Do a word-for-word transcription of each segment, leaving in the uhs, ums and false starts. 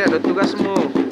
Ada tugasmu.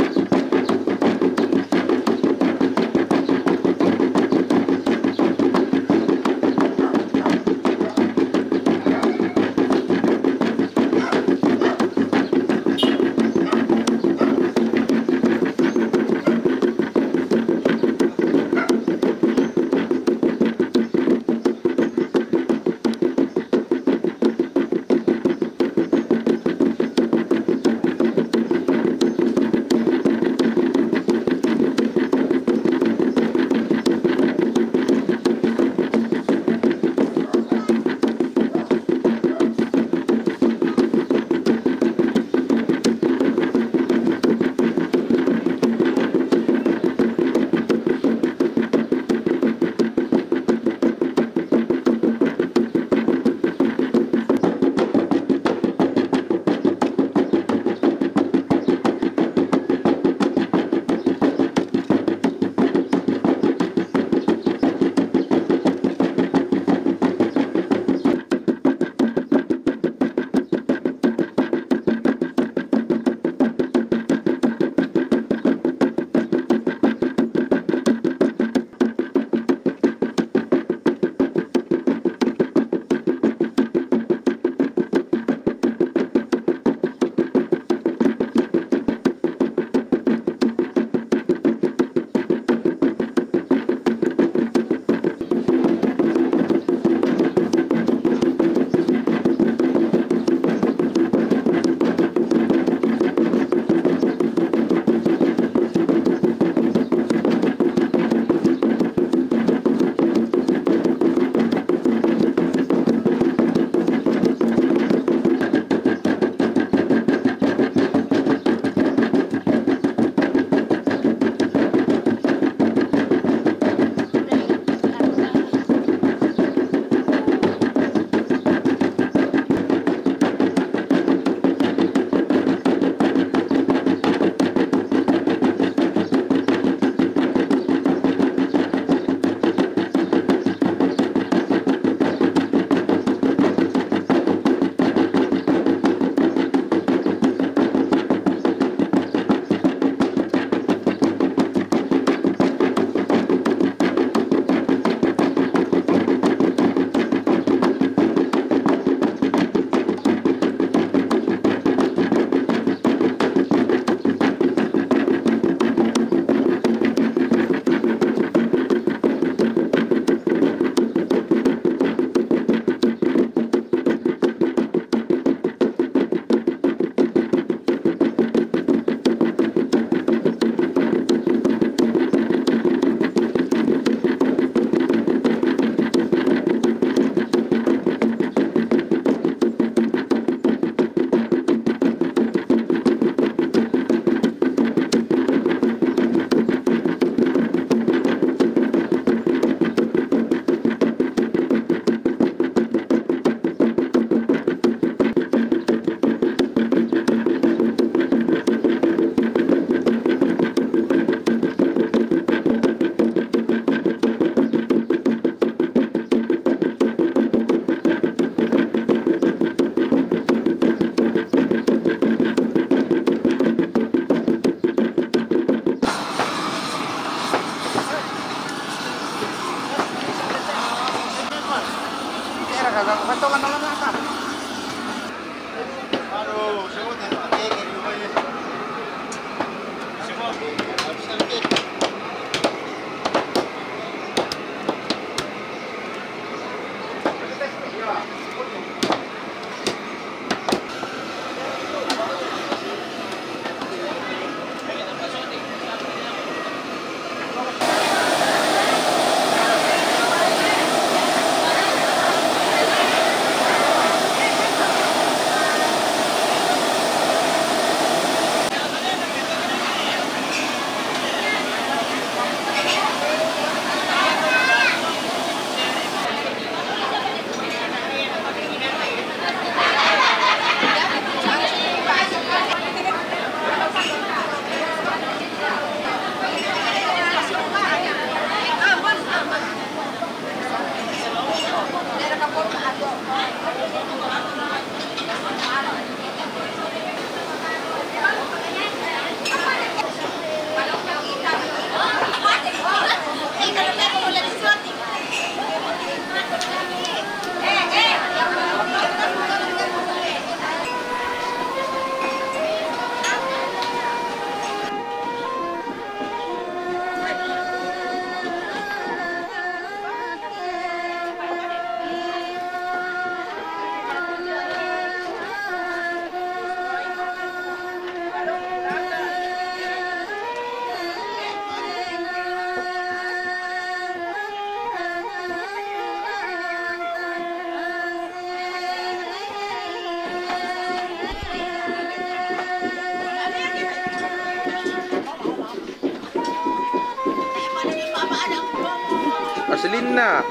Linda.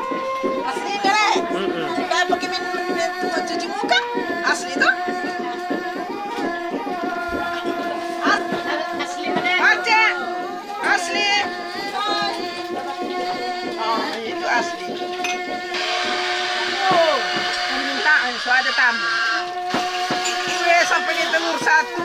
Asli, Bere. Mm-mm. Dah pakai main, main tu cuci muka. Asli tu. As-, asli mana? Aceh. Asli. Oh, itu asli. Oh, permintaan, so ada tamu. Weh, sampai dia telur satu.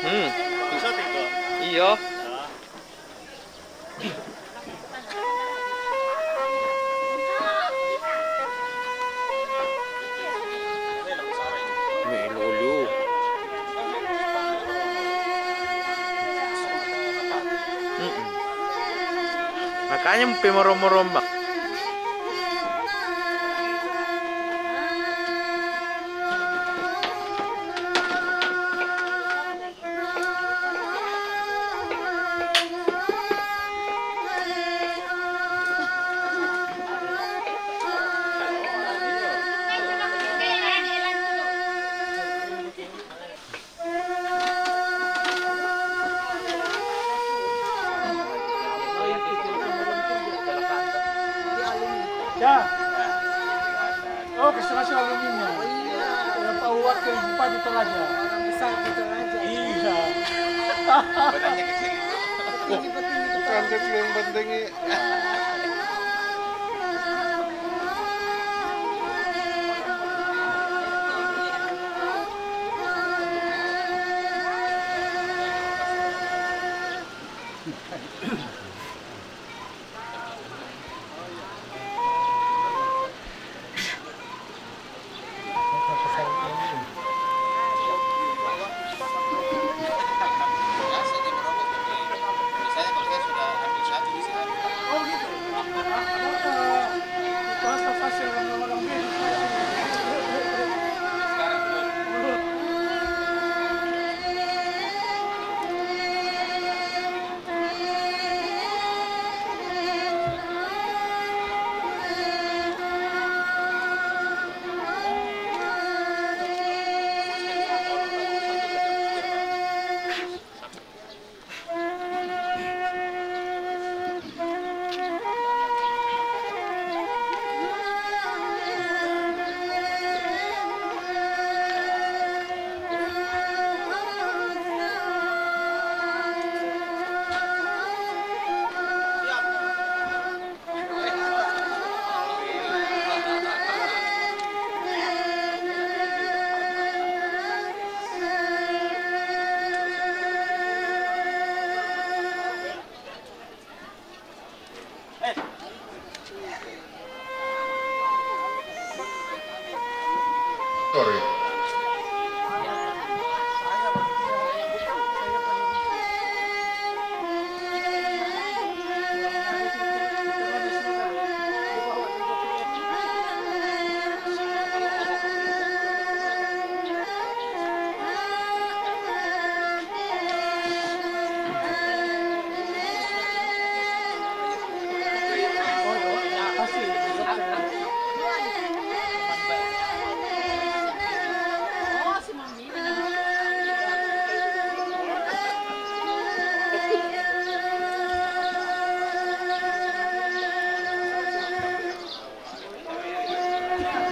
Hmm. Iyo. Melulu. Mm-mm. Makanya mpe merombak-rombak. Ya. Oh, kasih-kasih alumninya. Oh, iya. Ya, Pak Wakil Bupati Toraja. Orang besar di Toraja. Iya. Petinggi-petinggi di Toraja. Bukan kecil yang penting.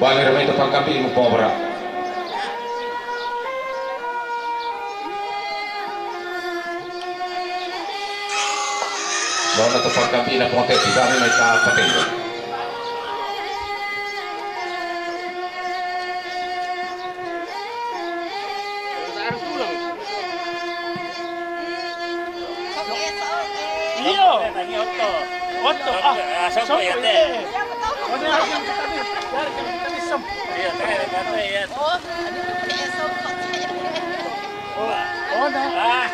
Bali rame tu pangkapi mu pobra. Sono tu pangkapi na ponte tidak mi meta pakai. Iyo. Otto. Ah, sopo ya, te? Mana yang kita di? Dari kita di sem. Iya, te, te, te, ya. Oh, ada. Ah.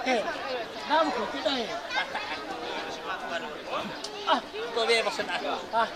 Eh, kenapa kok kita ya? Ah, kok dia maksud aku? Ah.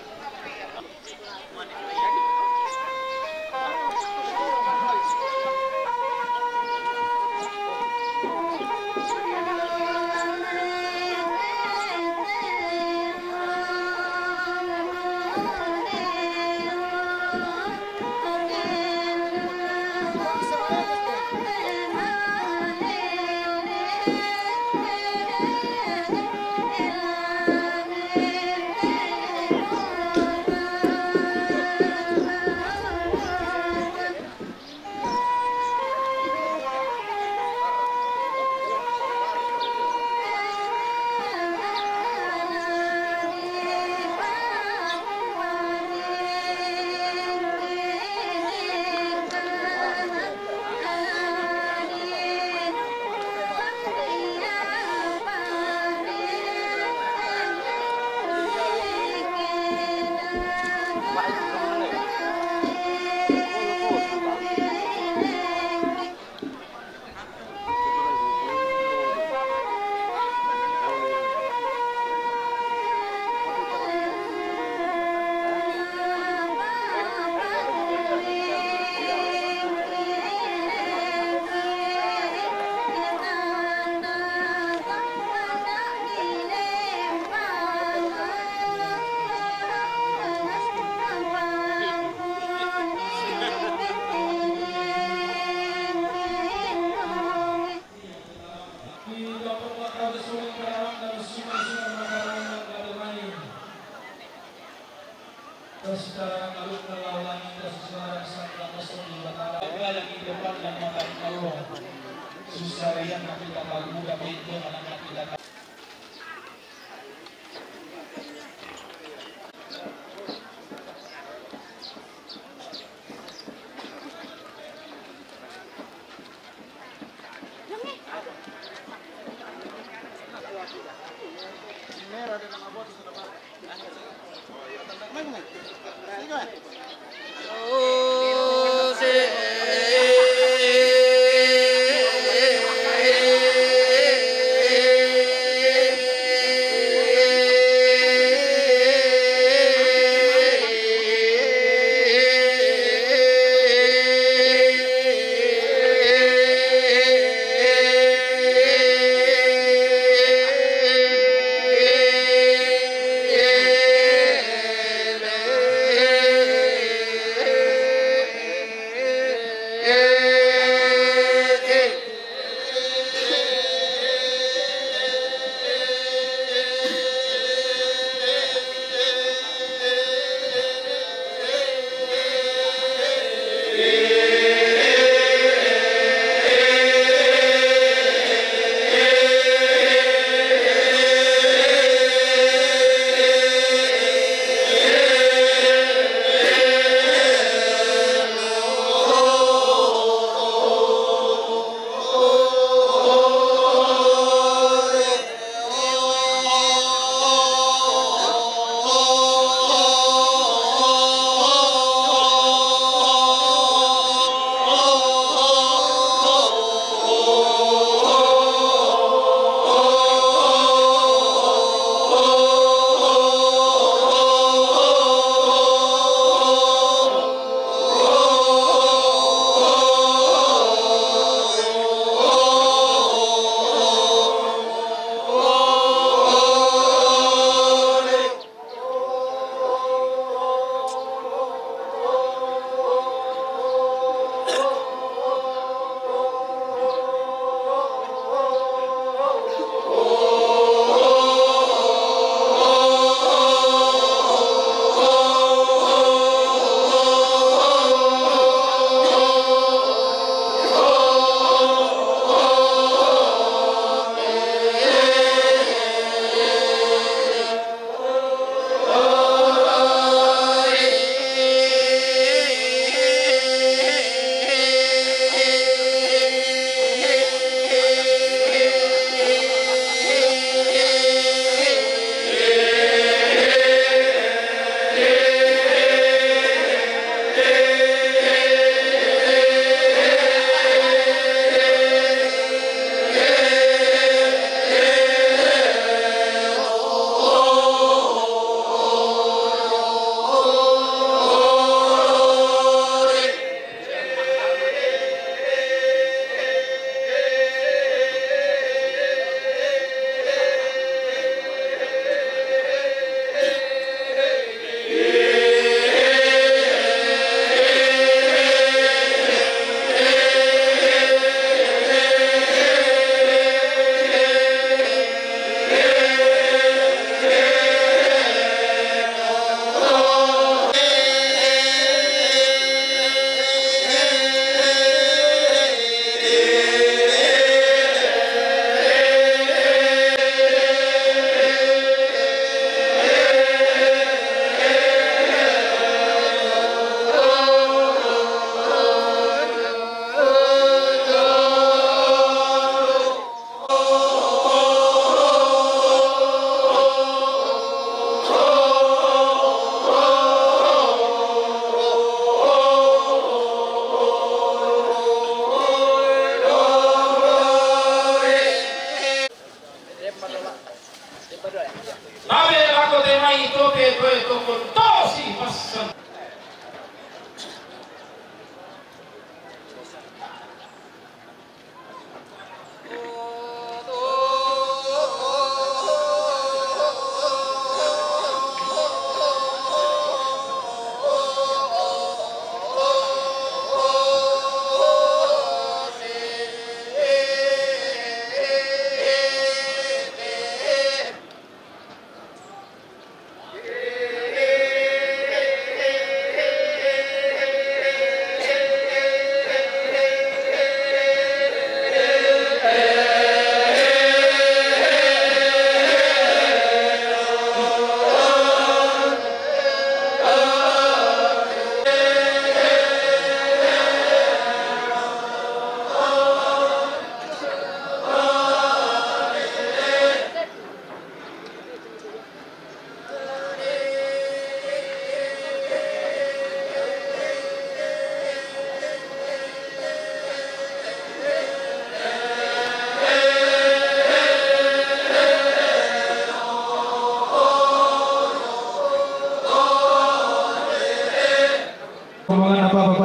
Susah yang kita tahu, udah beda, anak kita.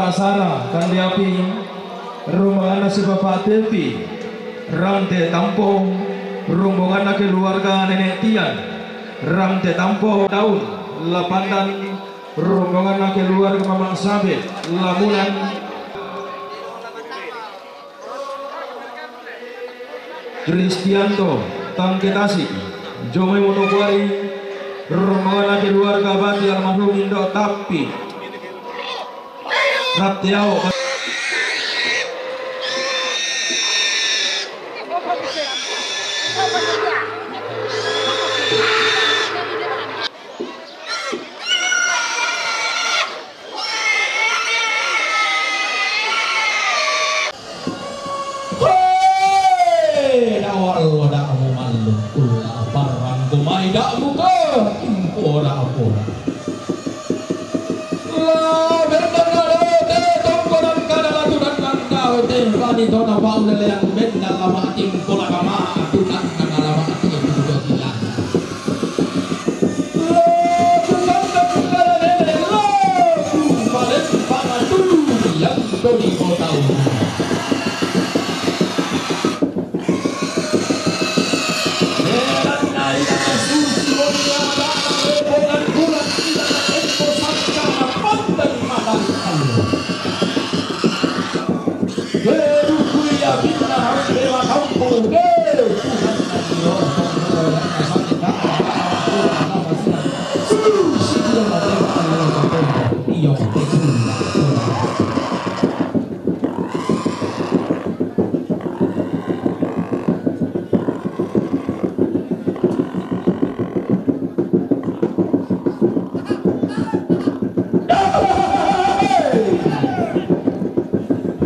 Sara Kandiapi, rombonganna si Bapak Tepi, Rante Tampo, rombonganna keluarga Nenek Tian, Rante Tampo Daun, Lapandan, rombonganna keluarga Mamak Sabe, Lamunan, Kristianto, Tangke Tasik, Jomai Wonokuari, rombonganna keluarga Bati almarhum Indo Tapi, Ratteao. Hei, dao allo da'mu mallung, kulla parrangko mai da'mu ke, impora-pora. La benda nado te tongkonan kada latunan nanda te bani tona paulelean benda lama ating kola kama atunan nanda lama ating kudo hilang.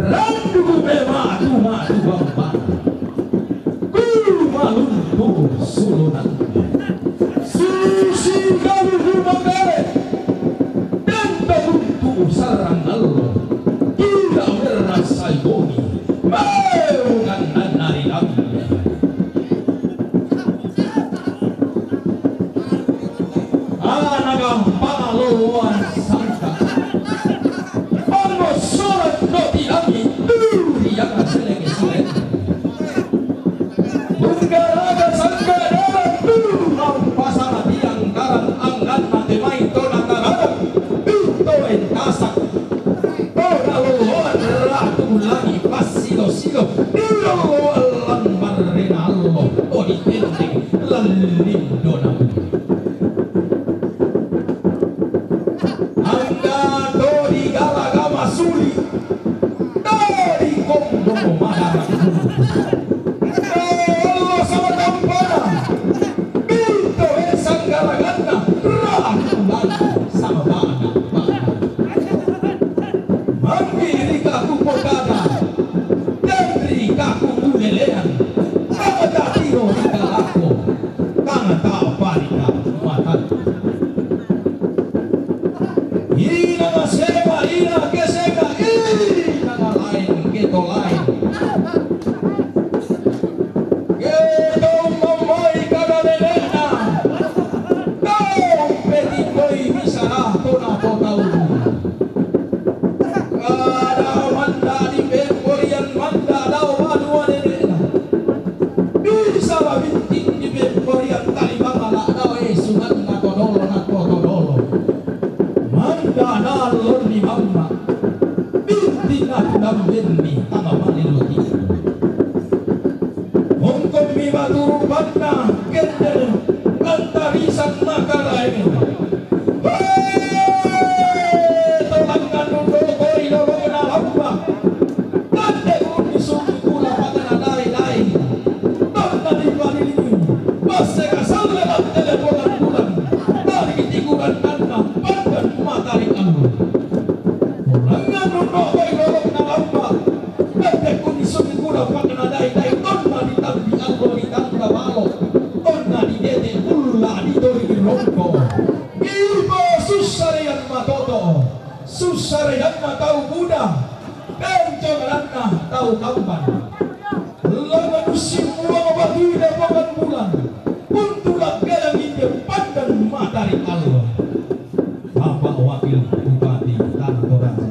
Randuku mematu-matu bambang. Ku maluntu sulunan. Sisi kaluhu magare. Dan tabuntu sarang allo. Tidak merasai boni. Mau kan nanari kami. Anaga pangaloan sangka. Pangossoran roti lami duri yang selenge-selenge. Unggaraga sangka dalam dulu mau pasang tiang karang anggan mate mai tona karang. Pinto entasak. Ora loloan ratu langi passilo-silo, ilo allan marrena allo, o ditendeng lallindona. Angga to digaraga masuli, to dikombo madara. Allo sama tampana, pinto e sanggaraganna, ratu langi sama bana-bana. Mangki ri kaku pokada, dan ri kaku ulelean, kata tiro ri kalako, kata parika matan. Ina sema, ina kesema, ina lain, keto lain. Keto mamai kada nenekna. Tau petindoi bisara tona potau. Kada manda di pemporian manda dao banua nenekna. Bisa babinting di pemporian tali bangala dao esunganna todolo na totodolo. Manda nalon ni mamma. Bintinna tudambenni tama mani loti. Hongkong mi batu rupanna kendel antarisan makaraeng. Hei, tolangan nundoko ri lolongna lamba. Tande kuni sumpu kula pagana dai-dai. Tanda di palilingi. Basse kasalle tande lepongan bulan. Dari kitiku dan tanna pandan matari anu. Tolangan nundoko ri lolongna lamba. Tande kuni sumpu kula pagana dai-dai. Tonna ditambi allo ditanda balo. Tonna didete bulla ditori rongko. Ipa sussarean matoto, sussareanna tau buda, pencolanna tau kamban. Lama musim buang batu di lapangan bulan, untuk laggalang inde pandan matari allo. Bapak Wakil Bupati Tanah Toraja.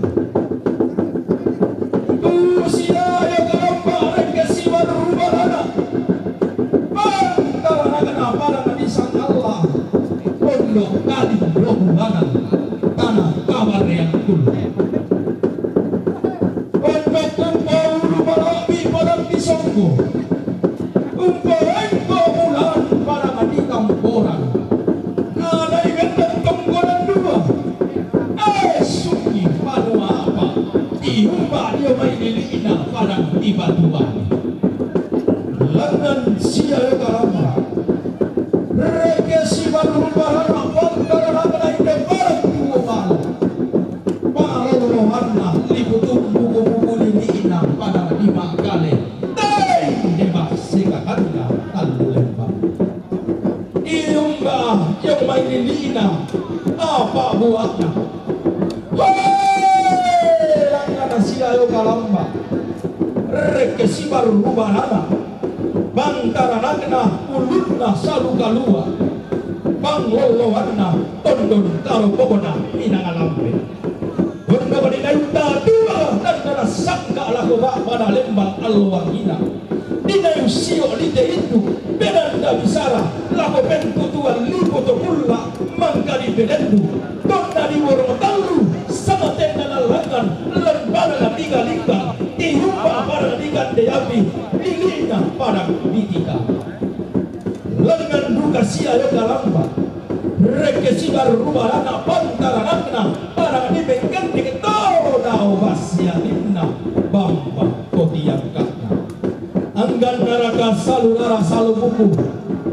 Umpaengko bulan padang di tamboran. Nadai mendek tonggonan dua. Eh, sunyi banua apa. Tiumba dio mai lili'na padang di batuan. Lengan sia io kalamba. Reke sibaru barana pantaranakna inde padang tuo balo. Pangaloanna lipu tumbu buku lili'na padang di Makkale. Dai deba sekakanna tallu lembang. Iumba io mai lili'na apa buakna. Hei, langngana sia io kalamba. Reke sibaru barana. Pantaranakna ulunna salu kalua. Pangoloanna tondon karo pokona minanga lambe. Tondon di nainta dua tandana sangka lako bak pada lembang alloangina. Di nayu sio di te indu, benanda bisara, lako pentutuan lipo to kulla, mangkali benendu. Tonna di worong tallu, sama tenda nalangan, lembana na tiga lingkang, tiumba pada na tiga ndeapi, lili'na pada di tiga. Lengan duka sia io kalamba. Reke sibaru barana pantaranakna, padang di mengkendek to dao basialinna, bamba to tiangkatna. Angganna raka salu rara salu buku.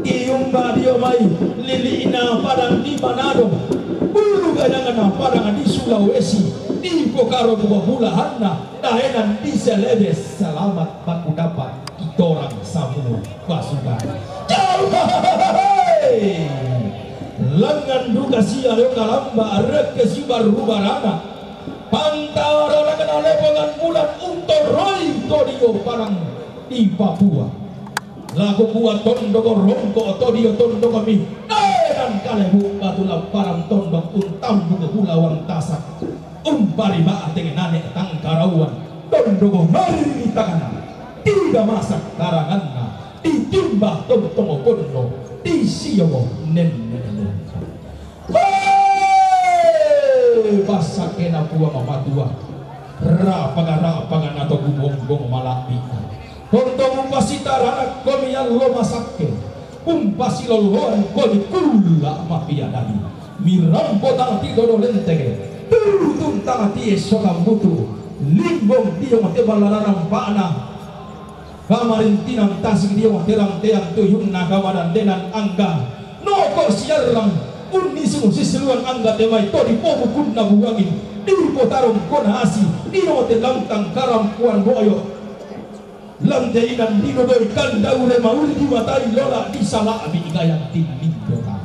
Iumba dio mai lili'na padang di Manado. Bulu gayangna padang di Sulawesi. Di pokaro buah bulahanna daenan di selebes selamat baku dapat. Kitorang samua pasukan. Jauh. Lengan duka sia io kalamba reke sibaru barana. Pantaranakna lepongan bulan untoroi to dio padang di Papua. Lako buat tondok rongko to dio tondok mi. Daenan kalebu batu lamparan tondok untambu ke bulawang tasak. Umpari ba'teng nane tangkarauan, tondok mari di tangana, tidak masak karanganna, di timba tontong ponno, di sio nenne. Hei, basa kena Puang Matua, rapaga-rapaga na to gubonggong malapita. Tontong umpasitaranak komi allo masakke. Umpasilolloan koni kulla mapiadani. Mirampo tang ti dodo lentege. Turutun tang ti esso kambutu. Limbong dio mate ballarana mpa'na. Kamarintinan tasik dio mate rantean tuyunna kamadandenan angga. Noko siarrang unnisung sisiluan angga temai to dipobukunna buangin. Dipotarong kona asi. Dio mate lantang karampuan boyo. Lante inan didodoi kandau re mauri di matai lola di sala'bi gayang tinnindo tau.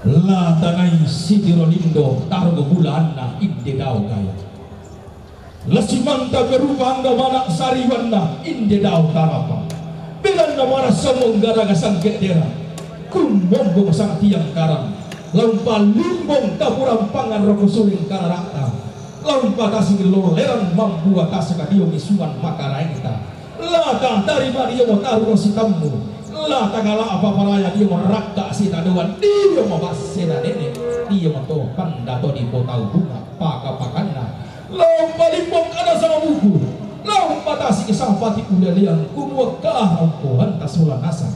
La tanai sitiro lindo targo bulaanna inde dao gaya. Lasi manta berupa angga mana sariwanna inde dao tarapa. Belanna mana somong garaga sangke dera. Kumombo sang tiang karang. Laumpa limbong tapurampangan roko suling kararata. Laumpa tasik lolleran mambua tasaka dio misuan makaraengta. La tatarima dio mo taru sitammu. La tagala apa paraya dio mo rakka sitadoan dio mo bassena nene. Dio mo to pandato di potau bunga paka-pakanna. Laumpa limbong kana sama buku. Laumpa tasik sampati ulelean kumua kahampohanta sola nasa.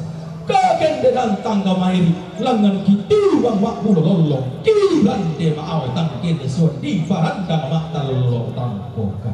Kakendenan tangga mairi, langan kitiwang ma'bulo lollong, kirande ma'ao tangkende suang di parandang ma'tallo tampoka.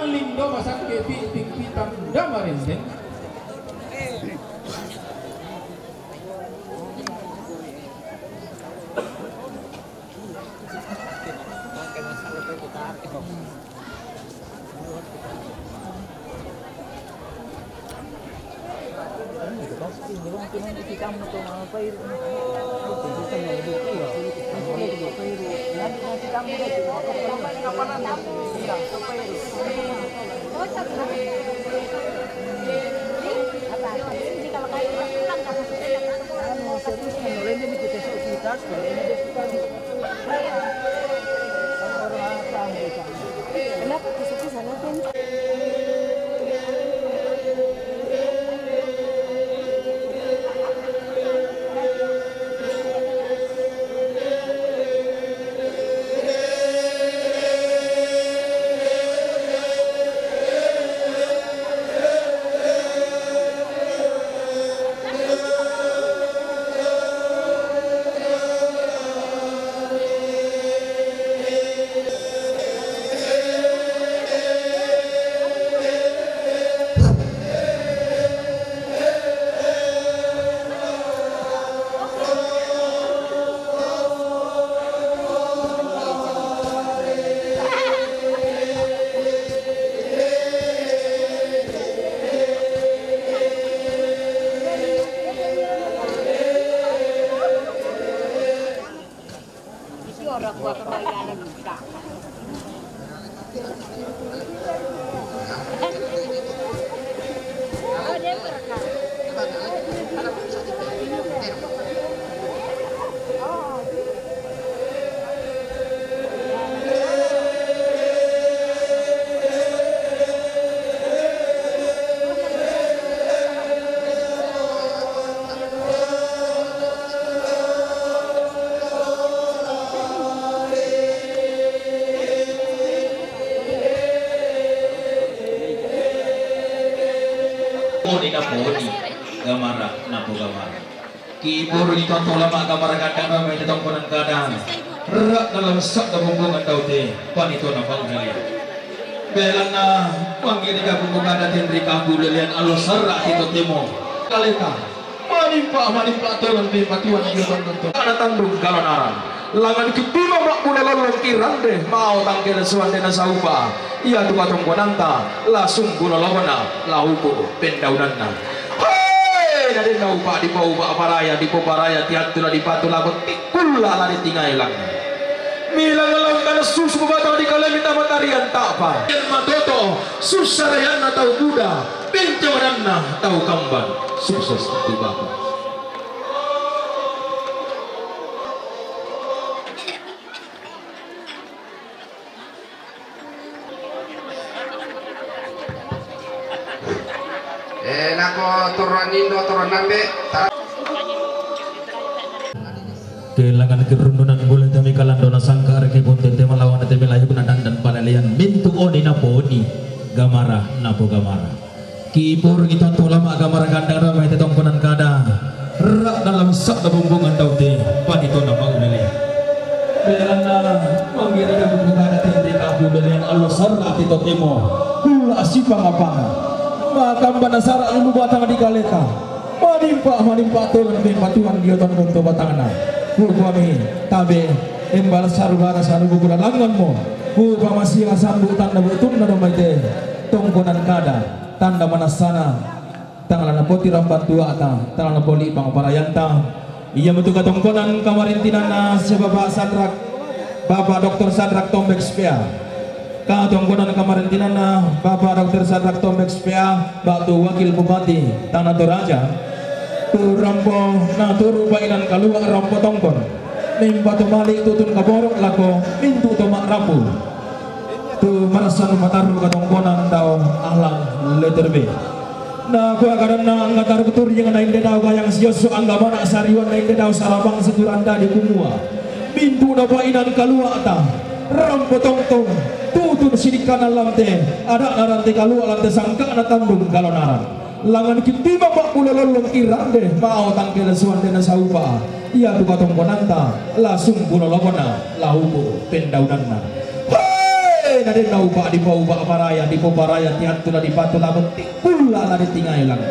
Lindo masangke pitik pitang da marinding. Poni na poni, gamara na po gamara. Kibur ni tonto lama gamara gandang ramai di tongkonan gadang. Rak dalam sak da bumbungan daute, panito na pangdali. Belanna, panggiri ka bumbungan datin ri kabu lelian alo sarra tito temo. Kaleka. Manimpa, manimpa, tolong di patuan di tonto. Ada tandung galon aran. Langan kitima mak buna lolong kirande, mau tangkir suande na saupa. Ia tu katongkonanta, lasung buna lobona, laupu pendaunanna. Hei, dadi naupa di paupa paraya, di poparaya, tiatula di patu lako, tikkulla la di tingai lang. Milang langkana susu batang di kalemi tamatarian tapa. Yang matoto, susarayanna tau buda, pencamananna tau kamban. Sukses di Bapak. Eh, lako turunan indo, turunan ambe, tar- Kelangan kerundunan boleh temi kalando na sangka arke pun tete malawan temi layuk na dandan palalian mintu oni na poni gamara na po gamara. Kibur ni tonto lama gamara gandang ramai te tongkonan kada. Rak dalam sak da bumbungan daute, panito na mau mele. Belanna, manggiri ka bumbungan daute, ri kabu belian alo sarra tito temo. Kula asipang apana. Makambana sara lulu batang di kaleta. Manimpa, manimpa tolong di patuan di oton tonto batangna. Kukuami, tabe, embal sarubana sanubu kula langanmu. Ku pamasia sambutan na butunna domaite. Tongkonan kada. Tanda manassana, tang la napoti ramban tuata, tang la napoli pangparayanta. Iya metu katongkonan kamarintinanna si Bapak Sadrak, Bapak Doktor Sadrak Tombek S P A. Katongkonan kamarintinanna Bapak Doktor Sadrak Tombek S P A, batu Wakil Bupati Tanah Toraja. Tu rampo na turu painan kalua rampo tongkon. Mimpa tu malik tutun kaborok lako, mintu tomak rampu. Tu marassan matarru katongkonan dao alang letter B. Na kua kadanna angga tarru turi yang na inde dao gayang siosso angga mana sariwan na inde dao sarabang seturan dadi kumua. Mintu na painan kaluata, rampo tongtong, tutun sidikkana lante, ada na rante kalua lante sangkana tandung kalonaran. Langan kitima mak mula lollong irande, mau tangke lesuan dena saupa. Ia tu katongkonanta, lasung bulolokona, laupu pendaunanna. Hei! Adenna upa' dipoupa' paraya, dipoparaya tiattu la dipatu la betting, kulla' la ditingai lang.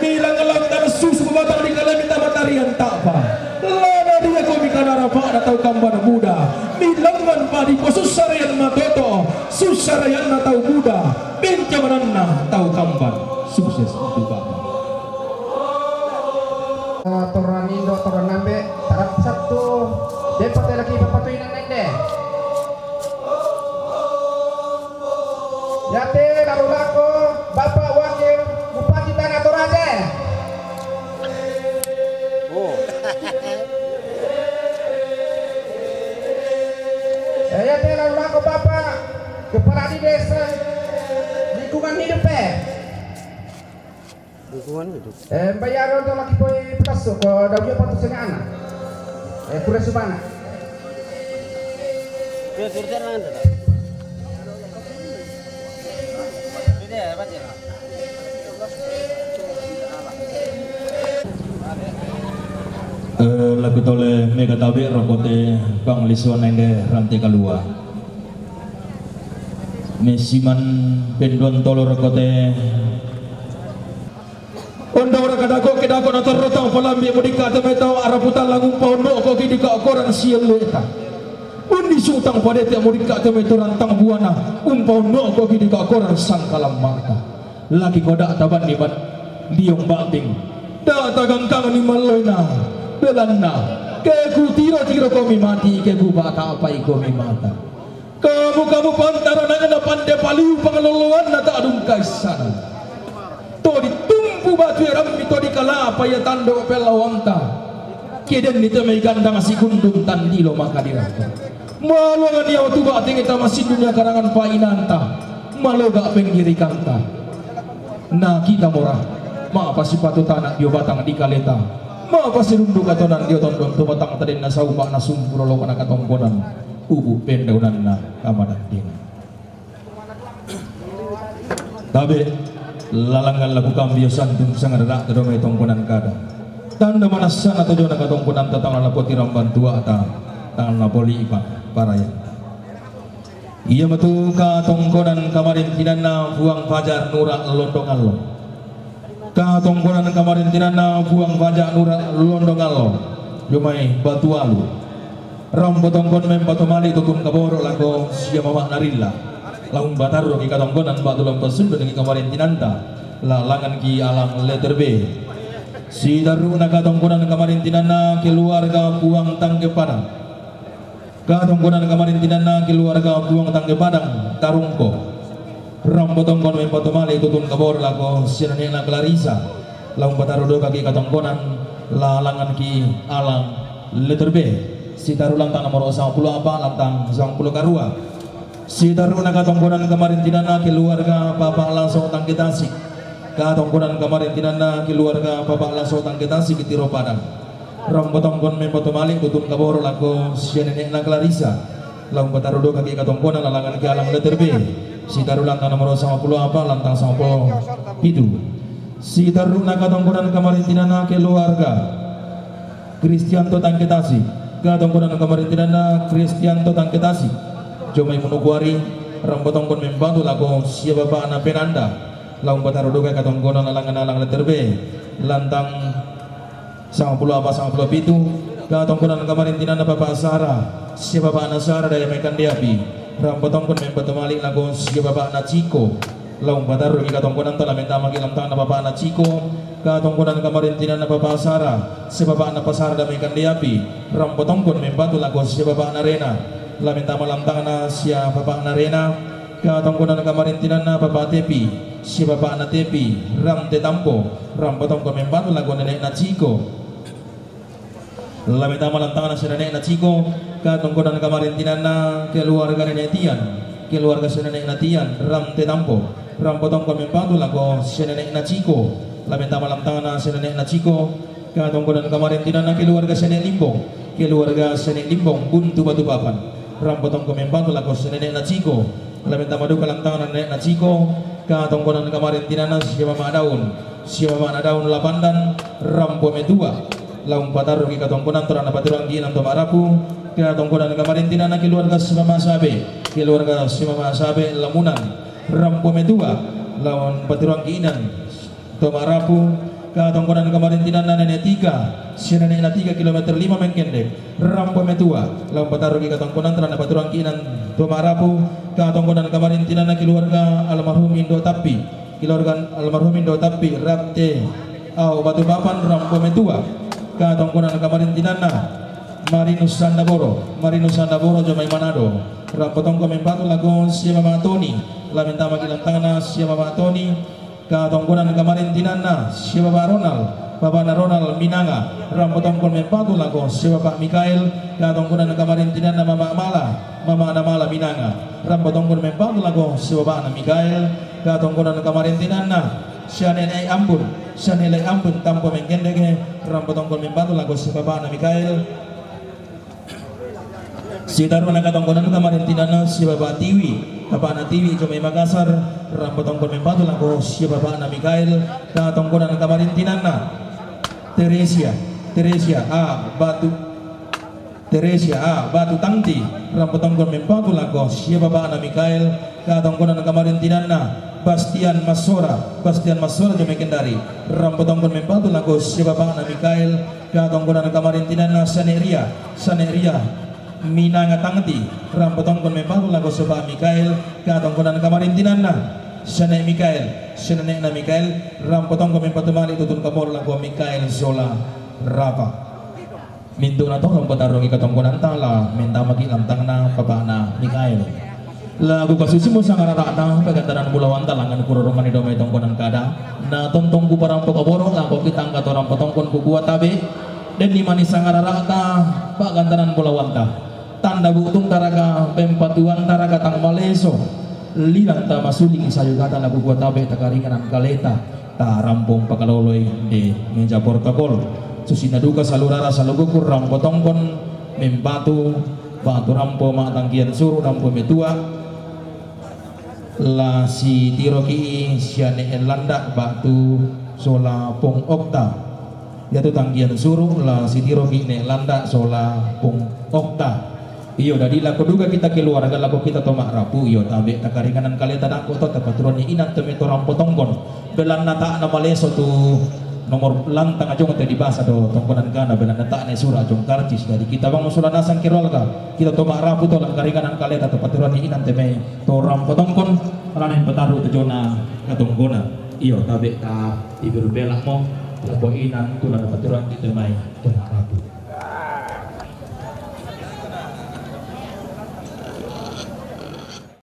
Milang lantana susu batang di kalemi tama tarian ta'pa. Lana ria komi kana rapa'na tau kamban buda. Milangan pa diposussaraian matoto, sussaraianna tau buda, bencamananna tau kamban. Sukses untuk Bapak. Torang indo, torang ambe, tarap sattu, depa telaki papatuinan nende. Yate lalu lako Bapak Wakil Bupati Tana Toraja. Oh. Eh, yate lalu lako Bapak Kepala di Desa Lingkungan Hidup, eh. Dukungan itu. Eh, bayar untuk laki poi petaso ko daudio patu sengana. Eh, kure subana. Eh, laku tole mega tabe rokote bang lisuan ende rantai kalua. Mesiman penduan tolo rokote. Ondang raka dako ke dako na torro tang palambi mudika temeto araputan langung paondo ko ki dika koran sieleta. Undi sutang padete mudika temeto rantang buana umpaondo ko ki dika koran sangkalam mata. Laki koda taban ni ban diong bating. Da tagangkang ni maloina belanna. Ke ku tiro tiro komi mati, ke ku bata apai komi mata. Kamu-kamu pantarananna pande paliu pangaloloanna ta'dungkai sana. To ditumpu batu erammi to dikalapa ia tando pellawanta. Kedenni te mai gandang sigundung tandilo maka dirata. Malongan ia watu bating tama sindunia karangan painanta. Maloga penggirikanta. Na kita mora. Mapa sipatu tanah dio batang di kaleta. Mapa sirundu katonan dio tondon tu batang tadenna saupa na sumpuro lokana katongkonan. Ubu pendaunanna kamadan dina. Tabe, lalangan laku kambio santun sangadada todome tongkonan kada. Tanda manassana tojona katongkonan tatang lapoti ramban tuata, tang lapoli ipa parayan. Iya matu katongkonan kamarintinanna Puang Fajar Nura Londongallo. Katongkonan kamarintinanna Puang Fajar Nura Londongallo. Jomai Batu Alu. Rampo tongkon mempatu mali tutun kaboro lako sia mama narilla. Laung batarro ki katongkonan batu lampa sundu dengan kamarintinanta. Lalangan ki alang letter B. Sitaruna katongkonan kamarintinanna keluarga Puang Tangke Padang. Katongkonan kamarintinanna keluarga Puang Tangke Padang, Tarungko. Rampo tongkon mempatu mali tutun kaboro lako sia nenekna Clarissa. Laung pataro doka ki katongkonan, lalangan ki alang letter B. Sitaru lantang nomor sangpulo apa, lantang sangpulo karua. Sitaruna katongkonan kamarintinanna keluarga Bapak Laso Tangke Tasik. Katongkonan kamarintinanna keluarga Bapak Laso Tangke Tasik Tiro Padang. Rampo tongkon mempatu mali tutun kaboro lako sia nenekna Clarissa. Laung pataro doka ki katongkonan lalangan ki alang letter B. Sitaru lantang nomor sangpulo apa, lantang sangpulo pitu. Sitaruna katongkonan kamarintinanna keluarga Kristianto Tangke Tasik. Katongkonan kamarintinanna Kristianto Tangke Tasik. Jomai Monokuari, rampo tongkon mempatu lako sia bapakna Penanda. Laung pataro doka katongkonan lalangan alang letter B. Lantang sangpulo apa sangpulo pitu, katongkonan kamarintinanna Bapak Sara, sia bapakna Sara daya mai kande api, rampo tongkon mempatu mali lako sia bapakna Ciko, laung pataro ki katongkonan tala mentama ki lantangna bapakna Ciko, katongkonan kamarintinanna Bapak Sara, sia bapakna Pasara daya mai kande api, rampo tongkon mempatu lako sia bapakna Rena, la mentama lantangna sia bapakna Rena, katongkonan kamarintinanna Bapak Tepi, sia bapakna Tepi, ram te tampo, rampo tongkon mempatu lako nenekna Ciko. La mentama lantangna sia nenekna Ciko, katongkonan kamarintinanna keluarga nenek Tian, keluarga sia nenekna Tian, ram te tampo, rampo tongkon mempatu lako sia nenekna Ciko. La mentama lantangna sia nenekna Ciko, katongkonan kamarintinanna keluarga sia nenek Limbong, keluarga sia nenek Limbong, Buntu Batu Papan. Rampo tongkon mempatu lako sia nenekna Ciko. La mentama duka lantangna nenekna Ciko, katongkonan kamarintinanna sia mama Daun, sia mama Daun la Pandan, rampo metua. Laung patarruki katongkonan to la napaturuangki inang to ma'rapu, katongkonan kamarintinanna keluarga Simama Sabe, keluarga Simama Sabe Lamunan, rampo metua, laung paturuangki inang to ma'rapu, katongkonan kamarintinanna nene' Tika, sia nene' na Tika kilometer lima Mengkendek, rampo metua, laung patarruki katongkonan to la napaturuangki inang to ma'rapu, katongkonan kamarintinanna keluarga almarhum Indo Tappi, keluarga almarhum Indo Tappi, Ratte Au Batu Papan, rampo metua, katongkonan kamarintinanna Marinus Sandaboro, Marinus Sandaboro jomai Manado, rampo tongkon mempatu lako sia Bapa Toni, la mentamaki lantangna sia Bapa Toni, katongkonan kamarintinanna sia Bapa Ronald, bapana Ronald Minanga, rampo tongkon mempatu lako sia Bapa Mikael, katongkonan kamarintinanna Mama Mala, mamana Mala Minanga, rampo tongkon mempatu lako sia bapana Mikael, katongkonan kamarintinanna sia nene' Ambun, sia nene' Ambun Tampo Mengkendek, rampo tongkon mempatu lako sia bapana Mikael. Sitaruna katongkonan kamarintinanna sia Bapa Tiwi, bapana Tiwi jomai Makassar, rampo tongkon mempatu lako sia bapana Mikael, katongkonan kamarintinanna Teresia, Teresia A Batu, Teresia A Batu Tangti, rampo tongkon mempatu lako sia bapana Mikael, katongkonan kamarintinanna Bastian Massora, Bastian Massora jomai Kendari, rampo tongkon mempatu lako sia bapana Mikael, katongkonan kamarintinanna sia nene' Ria, sia nene' Ria Minanga Tangti, rampo tongkon mempatu lako sia bapa Mikael, katongkonan kamarintinanna sia nene' Mikael, sia nene'na Mikael, rampo tongkon mempatu mali' tutun kamoro lako Mikael sola Rafa. Mintu'na to laung patarruki katongkonanta la mentamaki lantangna bapana Mikael. La kukasusimo sangarara'ta, pa'gantanan bulawanta langngan kurorongani dio mai tongkonan kada. Na tontong kuparampo kaboro', lako kita angka to rampo tongkon kukua tabe', denni mani sangarara'ta, pa'gantanan bulawanta. Tanda bu'tungta raka, pempatuanta raka tang maleso. Lilanta masuling sayugata la kukua tabe' takaringanan kaleta. Tarampong pakaloloi di meja protokol. Susinna duka salu rara salu kukur rampo tongkon mempatu, patu rampo ma'tangkian suru' rampo metua, la sitiroki sia nene' Landa' ba'tu sola Pong Okta. Iatu tangkian suru' la sitiroki nene' Landa' sola Pong Okta. Iyo, dadi lako duka kita keluarga, lako kita to ma'rapu, iyo, tabe' takaringanan kaleta dangko to, tapaturuanni inang te mai to rampo tongkon. Belanna ta'na maleso tu nomor lantang ajong te dibasa do tongkonan kana, belanna ta'na sura' ajong karcis. Dadi kita bang sola nasang keluarga, kita to ma'rapu to la karinganan kaleta, tapaturuanni inang te mai to rampo tongkon, alana patarru' tu jona katongkonan. Iyo, tabe' ta tibiru bela'mo, lako inang tu la napaturuan kita mai to ma'rapu.